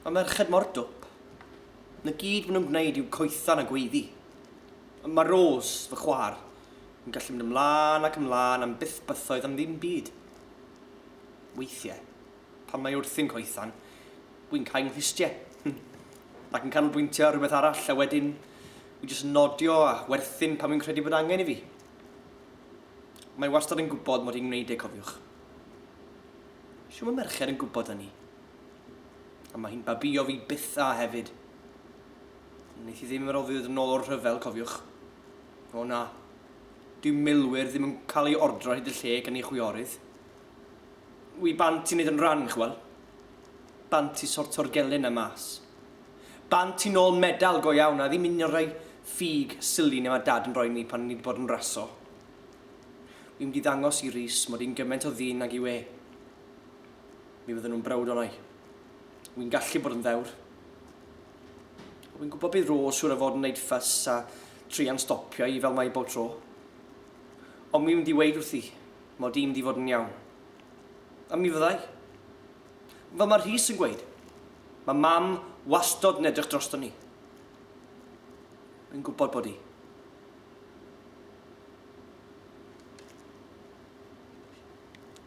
Mae merched mor dwp. Na gyd maen nhw'n gwneud yw coethan a gweiddi. Mae Rose, fy chwaer, yn gallu mynd ymlaen ac ymlaen am byth bythoedd am ddim byd. Weithiau, pan mae wrthi'n coethan, wy'n cau nghlustiau. Ac yn canolbwyntio ar rhywbeth arall a wedyn wi jyst yn nodio a werthin pan wy'n credu bod angen i fi. Mae wastad yn gwybod mod i'n gwneud e, cofiwch. Siw mae merched yn gwybod hynny? A mae hi'n babïo fi byth a hefyd. Wnaeth hi ddim ymroddi ddod yn ôl o'r rhyfel, cofiwch. O na. Dyw milwyr ddim yn cael ei ordro hyd y lle gan eu chwiorydd. Wi bant i wneud yn rhan, chwel. Bant i sorto'r gelyn 'na mas. Bant i nôl medal go iawn a ddim un o'r rhai ffug silly 'na mae Dad yn rhoi ni pan ni 'di bod yn raso. Wi'n mynd i ddangos i Rhys mod i'n gymaint o ddyn nag yw e. Mi fydden nhw'n browd o'na i. Wi'n gallu bod yn ddewr. Wi'n gwybod bydd Rose siŵr o fod yn neud ffys a trian stopio i fel mae bob tro. Ond wi'n mynd i weud wrthi mod i'n mynd i fod yn iawn. A mi fyddai. Fel mae Rhys yn gweud, mae mam wastod yn edrych droston ni. Wi'n gwybod bod hi.